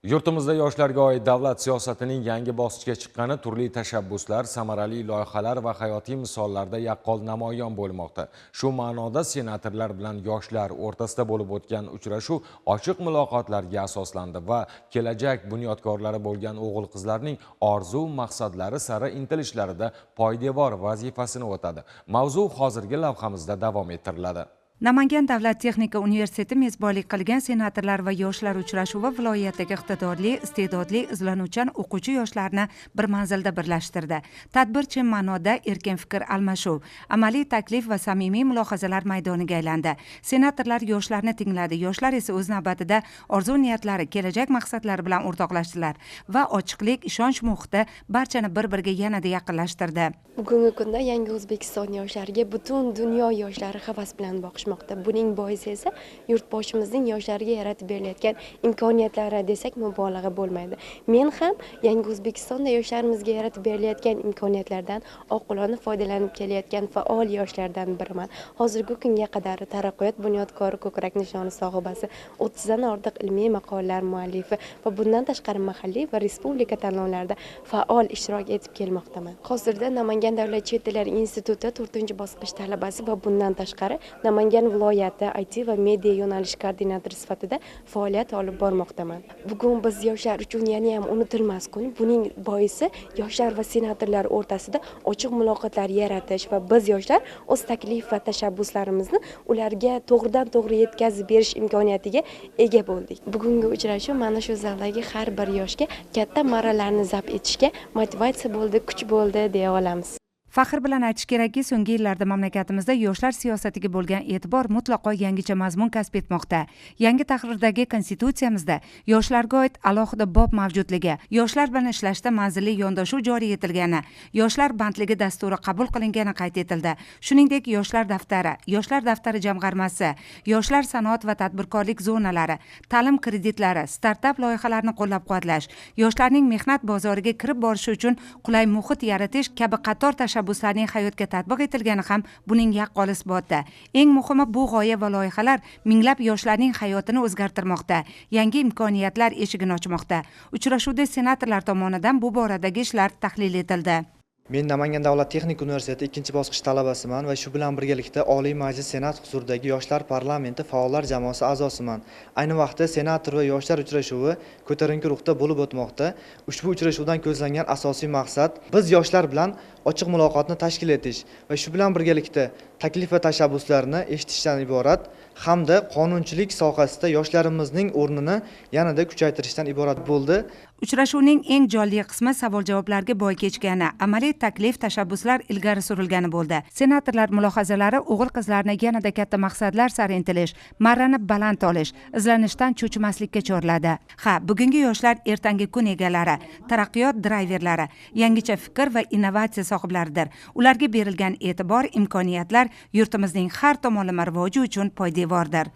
Yurtimizda yoshlarga oid davlat siyosatining yangi bosqichga chiqqani turli tashabbuslar, samarali loyihalar va hayotiy misollarda yaqqol namoyon bo'lmoqda. Shu ma'noda senatorlar bilan yoshlar o'rtasida bo'lib o'tgan uchrashuv ochiq muloqotlarga asoslandi va kelajak bunyodkorlari bo'lgan o'g'il-qizlarning orzu maqsadlari sari intilishlarida poydevor vazifasini o'tadi. Mavzu hozirgi lavhamizda davom ettiriladi. Namangan davlat texnika universiteti mezbonlik qilgan senatorlar va yoshlar uchrashuvi viloyatdagi iqtidorli, iste'dodli, izlanuvchan o'quvchi yoshlarni bir manzilda birlashtirdi. Tadbir chin ma'noda erkin fikr almashuv, amaliy taklif va samimiy mulohazalar maydoniga aylandi. Senatorlar yoshlarni tingladi, yoshlar esa o'z navbatida orzu niyatlari, kelajak maqsadlari bilan o'rtoqlashdilar va ochiqlik, ishonch muhiti barchani bir-biriga yanada yaqinlashtirdi. Bugungi kunda yangi O'zbekiston yoshlariga butun dunyo yoshlari havas bilan boqishmoqda. Buning boisi esa yurtboshimizning yoshlarga yaratib berilayotgan imkoniyatlari desak mubolag'a bo'lmaydi. Men ham yangi O'zbekistonda yoshlarimizga yaratib berilayotgan imkoniyatlardan oqilona foydalanib kelayotgan faol yoshlardan biriman. Hozirgi kunga qadar Taraqqiyot bunyodkori ko'krak nishoni sohibasi, 30 dan ortiq ilmiy maqolalar muallifi va bundan tashqari mahalliy va respublika tanlovlarida faol ishtirok etib kelmoqdaman. Hozirda Namangan davlat chet tillar instituti 4-bosqich talabasi va bundan tashqari Namangan viloyati IT va media yo'nalish koordinatori sifatida faoliyat olib bormoqdaman. Bugun biz yoshlar uchun yana ham unutilmas kun. Buning boisi yoshlar va senatorlar o'rtasida ochiq muloqotlar yaratish va biz yoshlar o'z taklif va tashabbuslarimizni ularga to'g'ridan-to'g'ri yetkazib berish imkoniyatiga ega bo'ldik. Bugungi uchrashuv mana shu zaldagi har bir yoshga katta marralarni zabt etishga motivatsiya bo'ldi, kuch bo'ldi deya olamiz. Faxr bilan aytish kerakki, so'nggi yillarda mamlakatimizda yoshlar siyosatiga bo'lgan e'tibor mutlaqo yangicha mazmun kasb etmoqda. Yangi tahrirdagi konstitutsiyamizda yoshlarga oid alohida bob mavjudligi, yoshlar bilan ishlashda manzilli yondashuv joriy etilgani, yoshlar bandligi dasturi qabul qilingani qayd etildi. Shuningdek, yoshlar daftari, yoshlar daftari jamg'armasi, yoshlar sanoat va tadbirkorlik zonalari, ta'lim kreditlari, startap loyihalarini qo'llab-quvvatlash, yoshlarning mehnat bozoriga kirib borishi uchun qulay muhit yaratish kabi qator tashabbuslarning hayotga tatbiq etilgani ham buning yaqqol isboti. Eng muhimi, bu g'oya va loyihalar minglab yoshlarning hayotini o'zgartirmoqda, yangi imkoniyatlar eshigini ochmoqda. Uchrashuvda senatorlar tomonidan bu boradagi ishlar tahlil etildi. Men Namangan davlat texnika universiteti 2-bosqich talabasiman va shu bilan birgalikda Oliy Majlis Senat huzuridagi Yoshlar parlamenti faollar jamoasi a'zosiman. Ayni vaqtda senator va yoshlar uchrashuvi ko'tarinki ruhda bo'lib o'tmoqda. Ushbu uchrashuvdan ko'zlangan asosiy maqsad biz yoshlar bilan ochiq muloqotni tashkil etish va shu bilan birgalikda taklif va tashabbuslarni eshitishdan iborat hamda qonunchilik sohasida yoshlarimizning o'rnini yanada kuchaytirishdan iborat bo'ldi. Uchrashuvning eng jonli qismi savol-javoblarga boy kechgani, amaliy taklif tashabbuslar ilgari surilgani bo'ldi. Senatorlar mulohazalari o'g'il-qizlarni yanada katta maqsadlar sari intilish, marrani baland olish, izlanishdan cho'chimaslikka chorladi. Ha, bugungi yoshlar ertangi kun egalari, taraqqiyot drayverlari, yangicha fikr va innovatsiya sohiblaridir. Ularga berilgan e'tibor, imkoniyatlar yurtimizning har tomonlama rivoji uchun poydevordir.